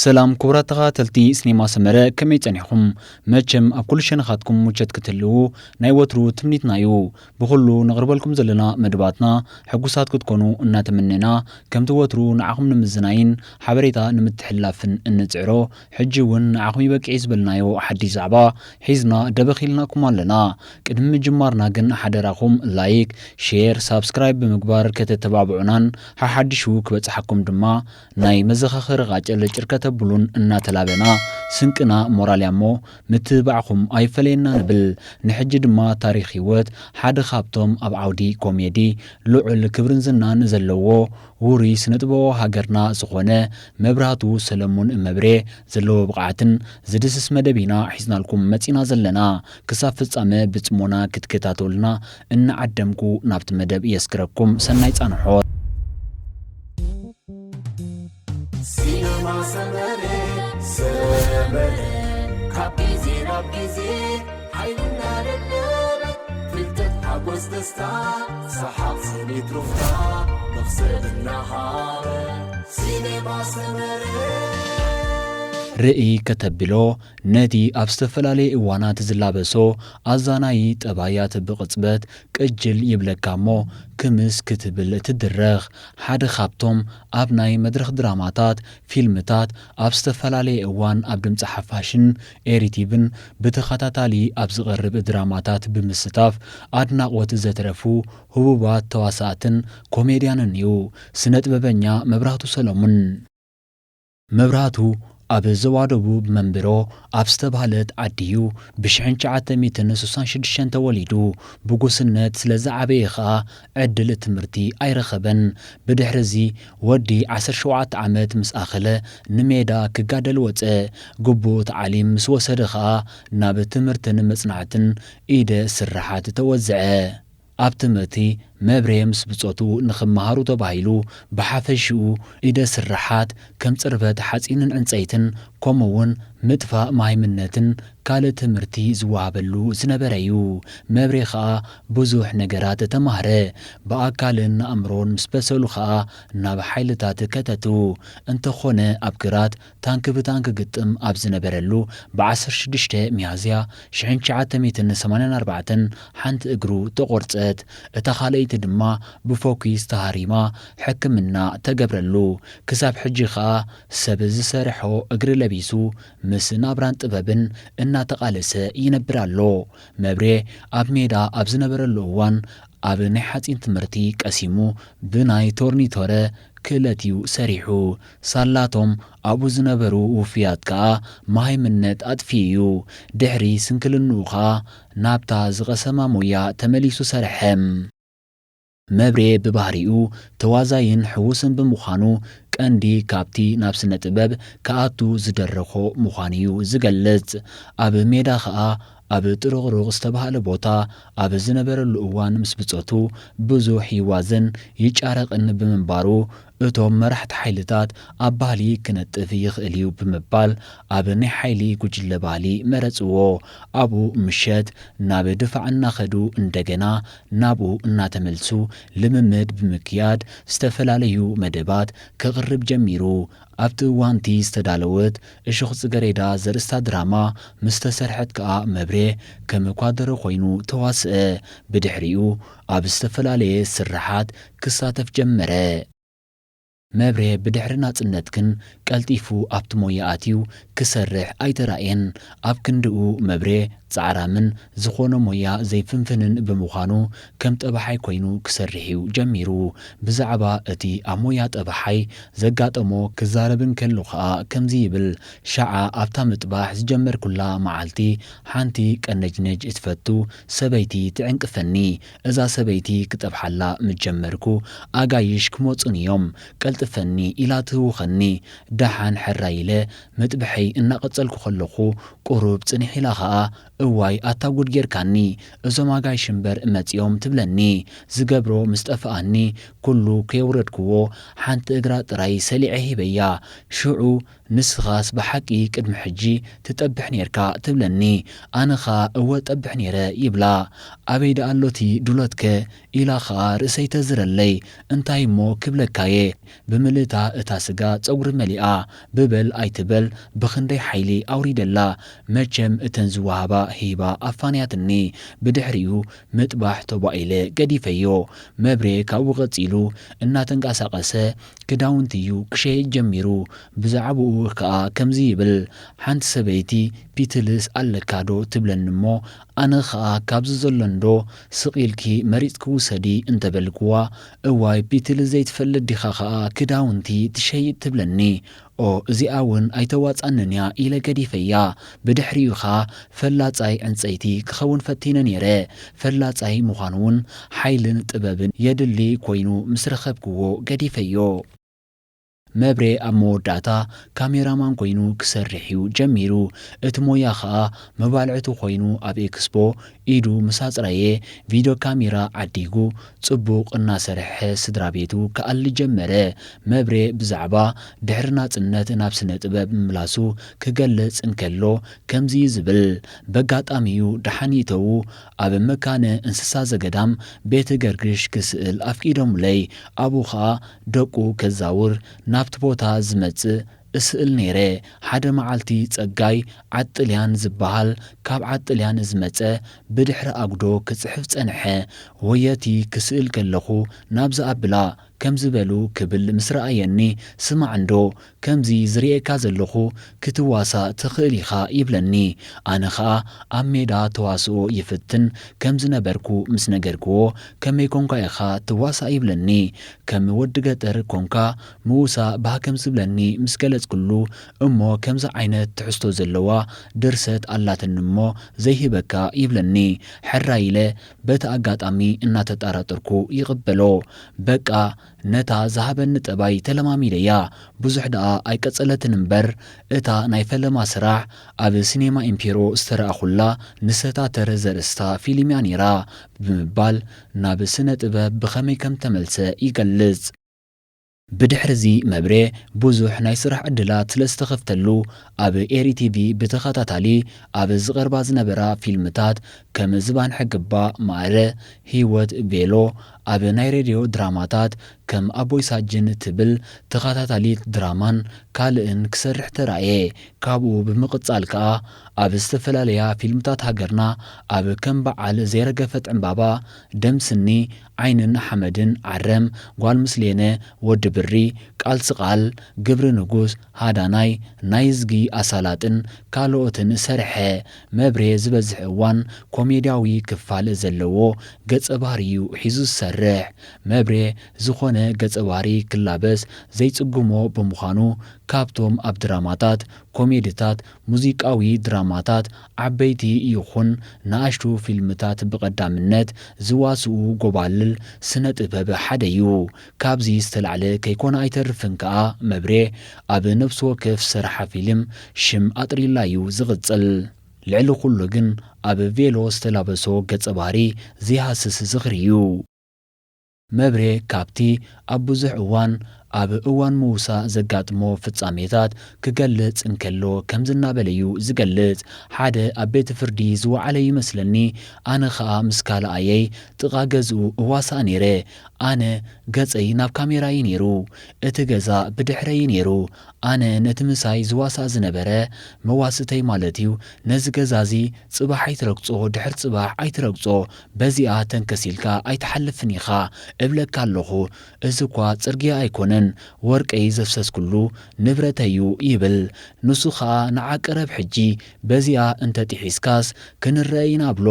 ሰላም ክቡራት ተኸታተልቲ ሲኔማ ሰመረ፣ ከመይ ጸኒሕኩም? መቸም ኣብ ኩሉ ሸነኻትኩም ምቾት ክትህልዉ ናይ ወትሩ ትምኒትና እዩ። ብኹሉ ነቕርበልኩም ዘለና መደባትና ሕጉሳት ክትኮኑ እናተመነና፣ ከምቲ ወትሩ ንዓኹም ንምዝናይን ሓበሬታ ንምትሕልላፍን እንጽዕሮ፣ ሕጂ እውን ንዓኹም ይበቅዕ ዝበልናዮ ሓድሽ ዛዕባ ሒዝና ደበኽ ኢልናኩም ኣለና። ቅድሚ ምጅማርና ግን ሓደራኹም ላይክ፣ ሼር፣ ሳብስክራይብ ብምግባር ከተተባብዑናን ሓሓዲሹ ክበጽሓኩም ድማ ናይ መዘኻኸሪ ቃጭል ጭር ከተብሉን እናተላበና፣ ስንቅና ሞራል እያ እሞ ምትብባዕኹም ኣይፈለየና ንብል። ንሕጂ ድማ ታሪኽ ህይወት ሓደ ካብቶም ኣብ ዓውዲ ኮሜዲ ልዑል ክብርን ዝናን ዘለዎ ውሩይ ስነ ጥበባዊ ሃገርና ዝኾነ መብራህቱ ሰለሙን መብሬ ዘለዎ ብቕዓትን ዝድስስ መደብ ኢና ሒዝናልኩም መጺና ዘለና። ክሳብ ፍጻመ ብጽሞና ክትከታተሉና እናዓደምኩ ናብቲ መደብ የስክረኩም። ሰናይ ጻንሖት። ሲነማ ሰመረ፣ ሰመረ፣ ካብ ግዜ ናብ ግዜ ሓይልና ደለበ፣ ፍልጠት ሓጎስ ደስታ፣ ሰሓቕ ስኒት ሩፍታ፣ መኽሰብ እናሃበ፣ ሲነማ ሰመረ። ርእይ ከተብሎ፣ ነቲ ኣብ ዝተፈላለየ እዋናት ዝላበሶ ኣዛናዪ ጠባያት ብቕጽበት ቅጅል ይብለካ እሞ፣ ክምስ ክትብል ትድረኽ። ሓደ ካብቶም ኣብ ናይ መድረኽ ድራማታት፣ ፊልምታት፣ ኣብ ዝተፈላለየ እዋን ኣብ ድምጺ ሓፋሽን ኤሪቲቭን ብተኸታታሊ ኣብ ዝቐርብ ድራማታት ብምስታፍ ኣድናቖት ዘትረፉ ህቡባት ተዋሳእትን ኮሜድያንን እዩ፣ ስነ ጥበበኛ መብራህቱ ሰለሙን። መብራህቱ ኣብ ዞባ ደቡብ መንብሮ ኣብ ዝተባህለት ዓዲ እዩ ብሽሕን ትሽዓተ ሚእትን ስሳን ሽዱሽተን ተወሊዱ። ብጉስነት ስለ ዝዓበየ ኸኣ ዕድል ትምህርቲ ኣይረኸበን። ብድሕሪ እዚ ወዲ ዓሰርተ ሸውዓተ ዓመት ምስ ኣኸለ ንሜዳ ክጋደል ወጸ። ግቡእ ታዕሊም ምስ ወሰደ ኸኣ ናብ ትምህርትን መጽናዕትን ኢደ ስርሓት ተወዝዐ። ኣብ ትምህርቲ መብሬ ምስ ብጾቱ ንኽመሃሩ ተባሂሉ ብሓፈሽኡ ኢደ ስርሓት ከም ጽርበት ሓጺንን ዕንጸይትን ከምኡውን ምጥፋእ መሃይምነትን ካልእ ትምህርቲ ዝወሃበሉ ዝነበረ እዩ። መብሬ ኸኣ ብዙሕ ነገራት ተማህረ። ብኣካልን ኣእምሮን ምስ በሰሉ ኸኣ ናብ ሓይልታት ከተቱ። እንተኾነ ኣብ ግራት ታንኪ ብታንኪ ግጥም ኣብ ዝነበረሉ፣ ብ ዓሰርተ ሽዱሽተ ሚያዝያ ሽሕን ትሽዓተ ሚእትን ሰማንያን ኣርባዕተን ሓንቲ እግሩ ተቖርጸት። እታ ካልኣይቲ ድማ ብፎኪስ ተሃሪማ ሕክምና ተገብረሉ። ክሳብ ሕጂ ኸኣ ሰብ ዝሰርሖ እግሪ ለቢሱ ምስ ናብራን ጥበብን እናተቓለሰ ይነብር ኣሎ። መብሬ ኣብ ሜዳ ኣብ ዝነበረሉ እዋን ኣብ ናይ ሓጺን ትምህርቲ ቀሲሙ ብናይ ቶርኒቶረ ክእለት እዩ ሰሪሑ። ሳላቶም ኣብኡ ዝነበሩ ውፉያት ከኣ መሃይምነት ኣጥፊኡ እዩ። ድሕሪ ስንክልንኡ ከኣ ናብታ ዝቐሰማ ሞያ ተመሊሱ ሰርሐ። መብሬ ብባህሪኡ ተዋዛይን ሕዉስን ብምዃኑ ቀንዲ ካብቲ ናብ ስነ ጥበብ ክኣቱ ዝደረኾ ምዃኑ እዩ ዝገልጽ። ኣብ ሜዳ ከኣ ኣብ ጥሩቕሩቕ ዝተባህለ ቦታ ኣብ ዝነበረሉ እዋን ምስ ብጾቱ ብዙሕ ይዋዘን ይጫረቕን ብምንባሩ፣ እቶም መራሕቲ ሓይልታት ኣብ ባህሊ ክነጥፍ ይኽእል እዩ ብምባል ኣብ ናይ ሓይሊ ጉጅለ ባህሊ መረጽዎ። ኣብኡ ምሸት ናብ ድፋዕ እናኸዱ እንደገና ናብኡ እናተመልሱ ልምምድ ብምክያድ ዝተፈላለዩ መደባት ከቕርብ ጀሚሩ። ኣብቲ እዋንቲ ዝተዳለወት እሾኽ ጽገሬዳ ዘርእስታ ድራማ ምስ ተሰርሐት ከኣ መብሬ ከም ኳደሮ ኮይኑ ተዋስአ። ብድሕሪኡ ኣብ ዝተፈላለየ ስርሓት ክሳተፍ ጀመረ። መብሬ ብድሕሪ ናጽነት ግን ቀልጢፉ ኣብቲ ሞያ ኣትዩ ክሰርሕ ኣይተራእየን። ኣብ ክንድኡ መብሬ ጻዕራምን ዝኾነ ሞያ ዘይፍንፍንን ብምዃኑ ከም ጠባሓይ ኮይኑ ክሰርሕ እዩ ጀሚሩ። ብዛዕባ እቲ ኣብ ሞያ ጠባሓይ ዘጋጠሞ ክዛረብ እንከሎ ኸኣ ከምዚ ይብል፣ ሸዓ ኣብታ ምጥባሕ ዝጀመርኩላ መዓልቲ ሓንቲ ቀነጅነጅ እትፈቱ ሰበይቲ ትዕንቅፈኒ። እዛ ሰበይቲ ክጠብሓላ ምስ ጀመርኩ ኣጋይሽ ክመጹኒ እዮም፣ ቀልጥፈኒ ኢላ ትህውኸኒ። ደሓን ሕራይ ኢለ ምጥብሐይ እናቐጸልኩ ከለኹ ቁሩብ ጽንሕ ኢላ ኸኣ እዋይ ኣታ ጉድ ጌርካኒ፣ እዞም ኣጋይሽ እምበር መጺኦም ትብለኒ። ዝገብሮ ምስ ጠፍኣኒ፣ ኩሉ ከየውረድክዎ፣ ሓንቲ እግራ ጥራይ ሰሊዐ ሂበያ። ሽዑ ንስኻስ ብሓቂ ቅድሚ ሕጂ ትጠብሕ ኔርካ ትብለኒ። ኣነ ኸኣ እወ ጠብሕ ኔረ ይብላ። ኣበይ ደኣ ኣሎቲ ዱሎትከ? ኢላ ኸኣ ርእሰይ ተዝረለይ። እንታይ እሞ ክብለካየ? ብምልእታ እታ ስጋ ጸጉሪ መሊኣ። ብበል ኣይትበል ብኽንደይ ሓይሊ ኣውሪደላ። መቸም እተን ዝወሃባ ሂባ ኣፋንያትኒ። ብድሕሪኡ ምጥባሕ ተባኢለ ገዲፈዮ። መብሬ ካብኡ ቀጺሉ እናተንቀሳቐሰ ክዳውንቲ እዩ ክሸይጥ ጀሚሩ። ብዛዕባኡ ከኣ ከምዚ ይብል፣ ሓንቲ ሰበይቲ ፒትልስ ኣለካ ዶ ትብለኒ እሞ፣ ኣነ ከኣ ካብዚ ዘሎ እንዶ ስቕ ኢልኪ መሪጽኪ ውሰዲ እንተበልክዋ፣ እዋይ ፒትልስ ዘይትፈልጥ ዲኻ ከኣ ክዳውንቲ ትሸይጥ ትብለኒ። ኦ እዚኣ እውን ኣይተዋጻንንያ ኢለ ገዲፈያ። ብድሕሪኡ ኸኣ ፈላጻይ ዕንጸይቲ ክኸውን ፈቲነ ኔረ። ፈላጻይ ምዃን እውን ሓይልን ጥበብን የድሊ ኮይኑ ምስ ረኸብክዎ ገዲፈዮ። መብሬ ኣብ መወዳእታ ካሜራማን ኮይኑ ክሰርሕ እዩ ጀሚሩ። እቲ ሞያ ኸኣ መባልዕቱ ኮይኑ ኣብ ኤክስፖ ኢዱ ምስ ኣጽረየ ቪድዮ ካሜራ ዓዲጉ ጽቡቕ እናሰርሐ ስድራ ቤቱ ክኣሊ ጀመረ። መብሬ ብዛዕባ ድሕሪ ናጽነት ናብ ስነ ጥበብ ምምላሱ ክገልጽ እንከሎ ከምዚ እዩ ዝብል፣ በጋጣሚ እዩ ደሓን ይእተዉ ኣብ መካነ እንስሳ ዘገዳም ቤተ ገርግሽ ክስእል ኣፍቂዶምለይ። ኣብኡ ኸኣ ደቁ ከዛውር ናብቲ ቦታ ዝመጽእ እስእል ነይረ። ሓደ መዓልቲ ጸጋይ ዓጥልያን ዝበሃል ካብ ዓጥልያን ዝመጸ ብድሕሪ ኣጉዶ ክጽሕፍ ጸንሐ። ወየቲ ክስእል ከለኹ ናብዚ ኣብላ ከም ዝበሉ ክብል ምስ ረኣየኒ፣ ስማዕ እንዶ ከምዚ ዝርእየካ ዘለኹ ክትዋሳእ ትኽእል ኢኻ ይብለኒ። ኣነ ኸኣ ኣብ ሜዳ ተዋስኦ ይፍትን ከም ዝነበርኩ ምስ ነገርክዎ፣ ከመይ ኮንካ ኢኻ ትዋሳእ ይብለኒ። ከም ወዲ ገጠር ኮንካ ምውሳእ ባህ ከም ዝብለኒ ምስ ገለጽኩሉ፣ እሞ ከምዚ ዓይነት ትሕዝቶ ዘለዋ ድርሰት ኣላትኒ እሞ ዘይህበካ ይብለኒ። ሕራይ ኢለ በቲ ኣጋጣሚ እናተጠራጠርኩ ይቕበሎ። በቃ ነታ ዝሃበኒ ጠባይ ተለማሚደያ። ብዙሕ ደኣ ኣይቀጸለትን እምበር፣ እታ ናይ ፈለማ ስራሕ ኣብ ሲኔማ ኢምፔሮ ዝተረኣኹላ ንሰታተር ዘርእስታ ፊልም እያ ነይራ ብምባል ናብ ስነ ጥበብ ብኸመይ ከም ተመልሰ ይገልጽ። ብድሕሪ'ዚ መብሬ ብዙሕ ናይ ስራሕ ዕድላት ስለ ዝተኸፍተሉ፣ ኣብ ኤሪ ቲቪ ብተኸታታሊ ኣብ ዝቐርባ ዝነበራ ፊልምታት ከም ዝባን ሕግባ፣ ማእረ፣ ህይወት፣ ቬሎ፣ ኣብ ናይ ሬድዮ ድራማታት ከም ኣቦይ ሳጅን ትብል ተኸታታሊት ድራማን ካልእን ክሰርሕ ተራእየ። ካብኡ ብምቕጻል ከኣ ኣብ ዝተፈላለያ ፊልምታት ሃገርና ኣብ ከም በዓል ዘይረገፈት ዕምባባ፣ ደም ስኒ፣ ዓይንን ሓመድን፣ ዓረም፣ ጓል ምስሌነ፣ ወዲ ብሪ፣ ቃልሲ ቃል፣ ግብሪ ንጉስ፣ ሃዳናይ፣ ናይዝጊ ኣሳላጥን ካልኦትን ሰርሐ። መብሬ ዝበዝሕ እዋን ኮሜድያዊ ክፋል ዘለዎ ገጸ ባህሪ እዩ ሒዙ ዝሰርሕ። መብሬ ዝኾነ ገጸ ባህሪ ክላበስ ዘይጽግሞ ብምዃኑ፣ ካብቶም ኣብ ድራማታት፣ ኮሜድታት፣ ሙዚቃዊ ድራማታት ዓበይቲ ይኹን ንኣሽቱ ፊልምታት ብቐዳምነት ዝዋስኡ ጎባልል ስነ ጥበብ ሓደ እዩ። ካብዚ ዝተላዕለ ከይኮነ ኣይተርፍን ከኣ መብሬ ኣብ ነፍሲ ወከፍ ዝሰርሓ ፊልም ሽም ኣጥሪላ እዩ ዝቕጽል። ልዕሊ ኩሉ ግን ኣብ ቬሎ ዝተላበሶ ገጸ ባህሪ ዘይሃስስ ዝኽሪ እዩ። መብሬ ካብቲ ኣብ ብዙሕ እዋን ኣብ እዋን ምውሳእ ዘጋጥሞ ፍጻሜታት ክገልጽ እንከሎ ከምዚ እናበለ እዩ ዝገልጽ። ሓደ ኣብ ቤት ፍርዲ ዝወዓለ ይመስለኒ፣ ኣነ ኸኣ ምስ ካልኣየይ ጥቓ ገዝኡ እዋሳእ ነይረ። ኣነ ገጸይ ናብ ካሜራ እዩ ነይሩ፣ እቲ ገዛ ብድሕረይ እዩ ነይሩ። ኣነ ነቲ ምሳይ ዝዋሳእ ዝነበረ መዋስእተይ ማለት እዩ፣ ነዚ ገዛ እዚ ጽባሕ ኣይትረግጾ፣ ድሕሪ ጽባሕ ኣይትረግጾ፣ በዚኣ ተንከስ ኢልካ ኣይትሓልፍን ኢኻ እብለካ ኣለኹ። እዚ እኳ ጽርግያ ኣይኮነን፣ ወርቀይ ዘፍሰስኩሉ ንብረተይ እዩ ይብል። ንሱ ኸኣ ንዓ ቅረብ ሕጂ፣ በዚኣ እንተ ጥሒስካስ ክንረአ ኢና ብሎ።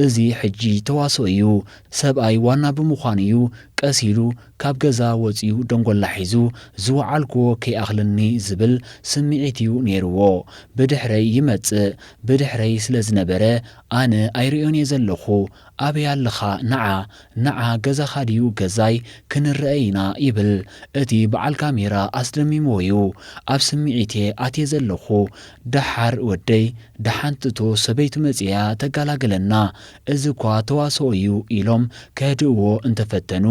እዚ ሕጂ ተዋስኦ እዩ። ሰብኣይ ዋና ብምዃኑ እዩ ቀስ ኢሉ ካብ ገዛ ወጺኡ ደንጎላ ሒዙ ዝወዓልክዎ ከይኣኽለኒ ዝብል ስምዒት እዩ ነይርዎ። ብድሕረይ ይመጽእ። ብድሕረይ ስለ ዝነበረ ኣነ ኣይርእዮን እየ ዘለኹ። ኣበይ ኣለኻ? ንዓ፣ ንዓ ገዛኻ ድዩ ገዛይ? ክንረኣይ ኢና ይብል። እቲ በዓል ካሜራ ኣስደሚምዎ እዩ። ኣብ ስምዒት እየ ኣትየ ዘለኹ። ደሓር ወደይ፣ ደሓን ትእቶ ሰበይቱ መጺኣ ተጋላገለና፣ እዚ እኳ ተዋስኦ እዩ ኢሎም ከህድእዎ እንተፈተኑ፣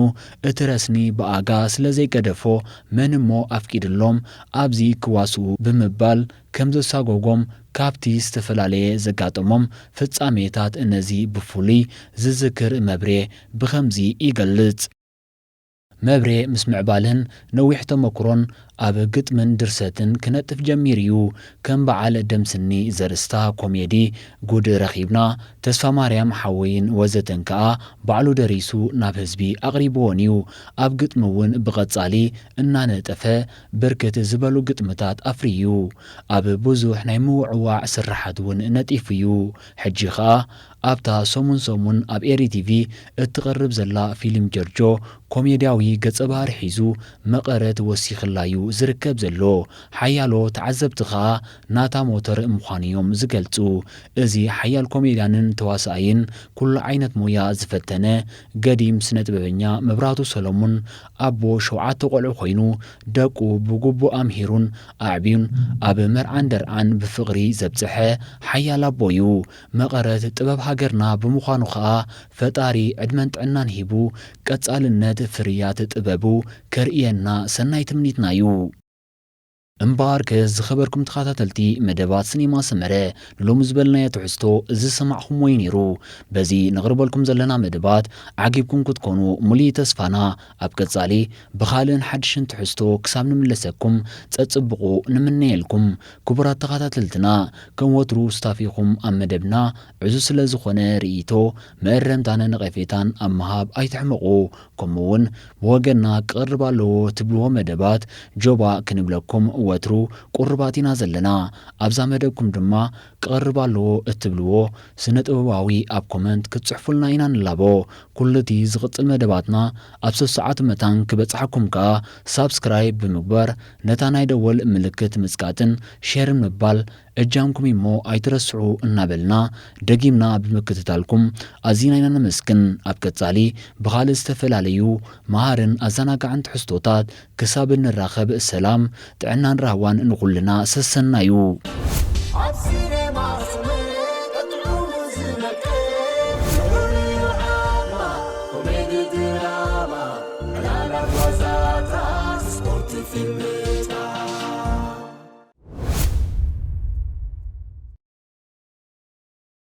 እቲ ረስኒ ብኣጋ ስለ ዘይገደፎ፣ መን እሞ ኣፍቂድሎም ኣብዚ ክዋስኡ ብምባል ከም ዘሳጎጎም ካብቲ ዝተፈላለየ ዘጋጠሞም ፍጻሜታት ነዚ ብፍሉይ ዝዝክር መብሬ ብኸምዚ ይገልጽ። መብሬ ምስ ምዕባለን ነዊሕ ተመክሮን ኣብ ግጥምን ድርሰትን ክነጥፍ ጀሚሩ እዩ። ከም በዓል ደምስኒ ዘርእስታ ኮሜዲ ጉድ ረኺብና፣ ተስፋማርያም ሓወይን ወዘተን ከኣ ባዕሉ ደሪሱ ናብ ህዝቢ ኣቕሪብወን እዩ። ኣብ ግጥሚ እውን ብቐጻሊ እናነጠፈ ብርክት ዝበሉ ግጥምታት ኣፍርዩ እዩ። ኣብ ብዙሕ ናይ ምውዕዋዕ ስርሓት እውን ነጢፉ እዩ። ሕጂ ኸኣ ኣብታ ሰሙን ሰሙን ኣብ ኤሪ ቲቪ እትቐርብ ዘላ ፊልም ጀርጆ ኮሜድያዊ ገጸ ባህሪ ሒዙ መቐረት ወሲኽላዩ ዝርከብ ዘሎ። ሓያሎ ተዓዘብቲ ኸኣ ናታ ሞተር ምዃኑ እዮም ዝገልጹ። እዚ ሓያል ኮሜድያንን ተዋሳኣይን ኩሉ ዓይነት ሞያ ዝፈተነ ገዲም ስነ ጥበበኛ መብራህቱ ሰሎሙን ኣቦ ሸውዓተ ቆልዑ ኮይኑ ደቁ ብግቡእ ኣምሂሩን ኣዕብዩን ኣብ መርዓን ደርዓን ብፍቕሪ ዘብጽሐ ሓያል ኣቦ እዩ። መቐረት ጥበብ ሃገርና ብምዃኑ ኸኣ ፈጣሪ ዕድመን ጥዕናን ሂቡ ቀጻልነት ፍርያት ጥበቡ ከርእየና ሰናይ ትምኒትና እዩ። እምበኣርከ ዝኸበርኩም ተኸታተልቲ መደባት ሲኔማ ሰመረ፣ ንሎሚ ዝበልናዮ ትሕዝቶ ዝሰማዕኹምዎ እዩ ነይሩ። በዚ ነቕርበልኩም ዘለና መደባት ዓጊብኩም ክትኮኑ ሙሉእ ተስፋና። ኣብ ቀጻሊ ብኻልእን ሓድሽን ትሕዝቶ ክሳብ ንምለሰኩም ጸጽብቑ ንምነየልኩም። ክቡራት ተኸታተልትና፣ ከም ወትሩ ስታፍ ኢኹም ኣብ መደብና ዕዙዝ ስለ ዝኾነ ርእይቶ፣ መእረምታን ነቐፌታን ኣብ ምሃብ ኣይትሕመቑ። ከምኡ እውን ብወገንና ክቐርብ ኣለዎ ትብልዎ መደባት ጆባ ክንብለኩም ወትሩ ቁሩባት ኢና ዘለና። ኣብዛ መደብኩም ድማ ክቐርብ ኣለዎ እትብልዎ ስነ ጥበባዊ ኣብ ኮመንት ክትጽሕፉልና ኢና ንላቦ። ኩሉ እቲ ዝቕጽል መደባትና ኣብ ሰሰዓቱ መታን ክበጽሓኩም ከኣ ሳብስክራይብ ብምግባር ነታ ናይ ደወል ምልክት ምጽቃጥን ሼርን ምባል እጃምኩም እሞ ኣይትረስዑ እናበልና ደጊምና ብምክትታልኩም ኣዚና ኢና ነመስግን። ኣብ ቀጻሊ ብኻልእ ዝተፈላለዩ መሃርን ኣዘናጋዕን ትሕዝቶታት ክሳብ እንራኸብ ሰላም፣ ጥዕናን ራህዋን ንኹልና ሰሰናዩ። ኣብ ሲኔማ ሰመረ ቀጥዑ ዝነቅል፣ ዝኽሪ ዓማ፣ ኮሜዲ ድራማ፣ ዕላላት ዋዛታት፣ ስፖርት ፊልም